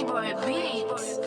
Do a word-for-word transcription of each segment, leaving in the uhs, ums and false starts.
Boy Beats.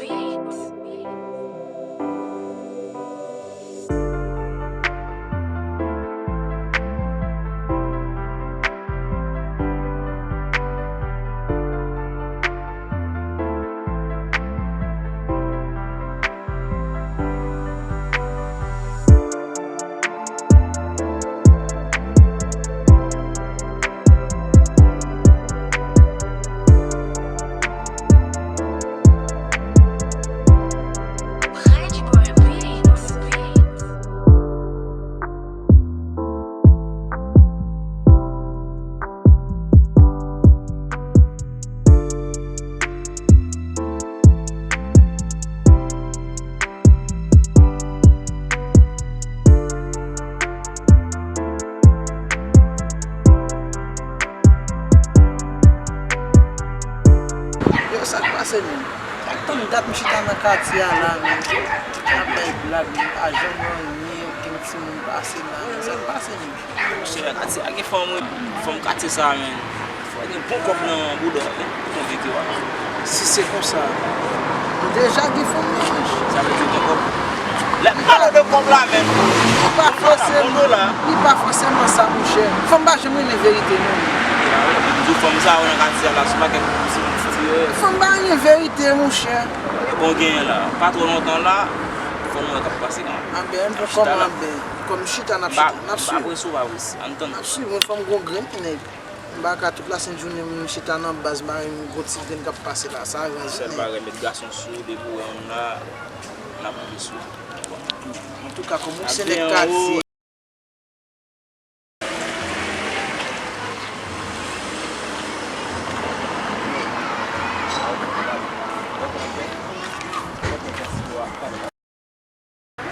Yo, sa k pase menm? Sa k tann dat m chita nan katye a la menm. M ap bay blag, m pa janm wè anyen, okenn timoun pase la menm. Sa k pase menm? Monchè, katye a gen fanm wi. Fanm katye sa a, menn. Fò gen bon kòb nan bouda w, menn, pou konvenk yo a. Si se konsa, nou deja gen fanm nan, monchè. Sa vle di w gen kòb. Lè m pale de kòb la, menn. Li pa fòseman, li pa fòseman sa, monchè. Fanm pa janm renmen verite, non. M di w, fanm sa yo nan katye a la, se pa kèk ti, ti, ti, euh, fanm pa renmen verite, monchè. Bon, genyen la. Pa twò lontan la, fanm nan k ap pase kanmenm. Anben, ann fè kòman, anben? Kòm chita, n ap chita, n ap swiv. Pa prese w, pa prese. Ann tann. N ap swiv, yon fanm gwo grenn, nèg. M pa ka tout lasent jounen m chita nan baz, m pa renmen gwo ti grenn k ap pase la. Sa razi nèg. Sèl bagay, met gason sou, depi w wè yon la, n ap plis wi. Antouka, kòm ou se nèg katye.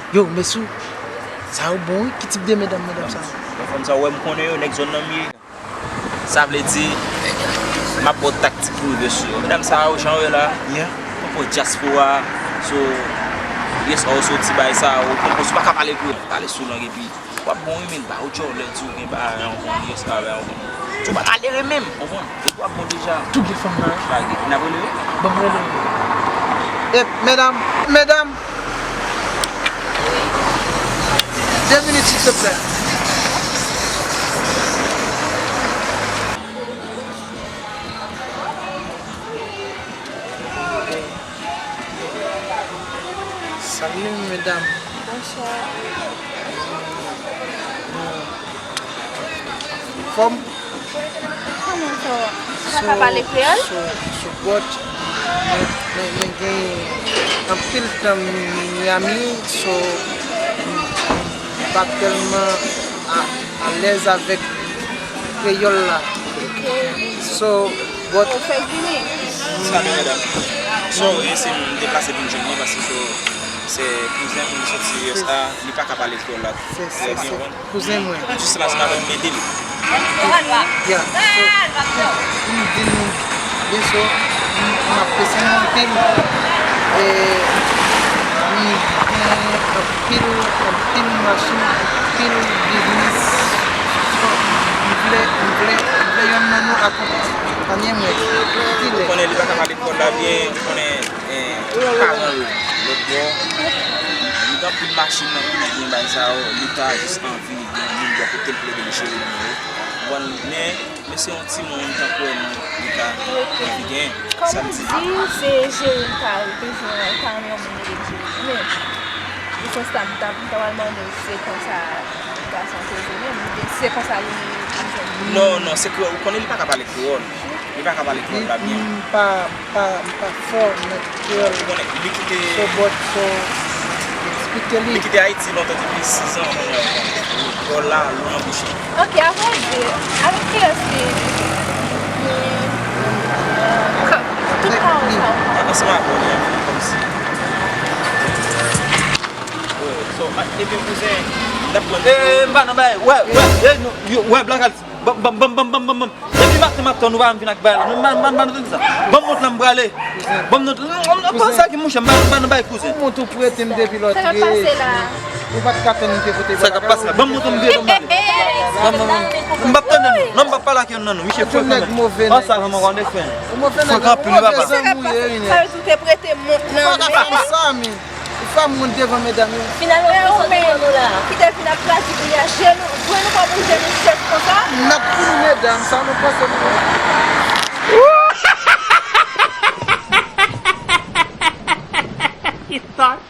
Yo, mesye, sa yo bon wi, ki tip de medam, medam sa yo? Bon, fanm sa yo wè m konnen yo, nèg zòn nan m ye. Sa vle di, m ap ba w taktik pou rive sou yo. Medam sa yo, jan yo ye la, yeah, konpò dyaspora, so, yes, ou soti bay sa yo, konpò, si w pa ka pale pou yo, pale sou lang epi w ap bon wi, men ba yo djòlè, di w gen bagay, w konn, yes, bagay, w konn. Di w pa malere menm, w konprann? Epi w ap bon deja. Tou gen fanm nan. Pa gen. N ap rele yo? Ban m rele yo. E, medam, medam, de minit, silvouplè. Salut, medam. Bonswa. Fòm? Kòman sa va? Ou pa ka pale kreyòl? So, so, but, mwen, mwen, mwen gen anpil tan Miami, so, m, m pa tèlman a, alèz avèk kreyòl la. Ok. So, but. Ou fèk vini? Salut, medam. So, e si m deplase vin jwenn mwen, paske so, se kouzen m, li soti U S A, li pa ka pale kreyòl la trè byen, w konprann? Kouzen mwen. Jis la, se madanm m ede li. Ya, so, pou, pou m di nou, byen so, m, m apresye nou anpil. E, m gen anpil, anpil machin, anpil biznis. So, m vle, m vle, m vle yonn nan nou akonpanye mwen. Kilè? Ou konnen li pa ka pale kreyòl la byen, ou konnen. E, paran yo, lòt bò, li gen anpil machin nan kou li gen bay sa yo, li ta jis anvi gen moun bò kote l pou l ede li chire byen yo. Ou konprann? Men, men se yon timoun tankou nou, li ka anvi gen. Kòm ou di, se jere l ka bezwen, l ka renmen yon moun ede l jere. Men, li konsta m t ap, m ta pral mande w se konsa gason te ye menm, oubyen se konsa li, li jwenn moun. Non, non, se kreyòl. Ou konnen li pa ka pale kreyòl. Li pa ka pale kreyòl la byen. M pa, m pa, m pa fò nan kreyòl. Ou konnen, li kite, so, but, so, eksplike li. Li kite Ayiti lontan, depi sis an, kounye a, kreyòl la, lwen anpeche. Ok, avan de, avèk ki lè se, men, tout pawòl sa ou pa. Ansanm avè w, li anvi kòmsi. So, a, epi kouzen, n ap pran. Eh, m pa nan bay. Wè, wè, eh, nou, yo, wè, Black Alice. Ban, ban, ban. Depi maten m ap tann ou pa janm vin ak bay la. Non, m pa, m pa, m pa nan tande sa. Ban m mont la, m prale. Ban m mont la. Non, non, pa sa ki mouche, m pa, m pa nan bay kouzen. Ou mont ou prete m depi lòt. Sa k ap pase la? Ou pa t ka tann m te pote bagay. Sa k ap pase la? Ban m mont m veye m ale. Kòman, m p ap tande nou. Non, m p ap pale ak youn nan nou. Misye fòk nèg move. An sa, kòman konde fè? Ou move nèg, ou move zanmi ou ye, wi nèg. Sa yo di w te prete mont nan men. Ou pa ka fè m sa, men. Ou fè m wont devan medam yo. Finalman, ou sot devan nou la. Ki te vin ap plati pou y aje nou. Vre nou pa bouje nou chèz konsa. N ap pou nou medam, sa nou panse nou. He thought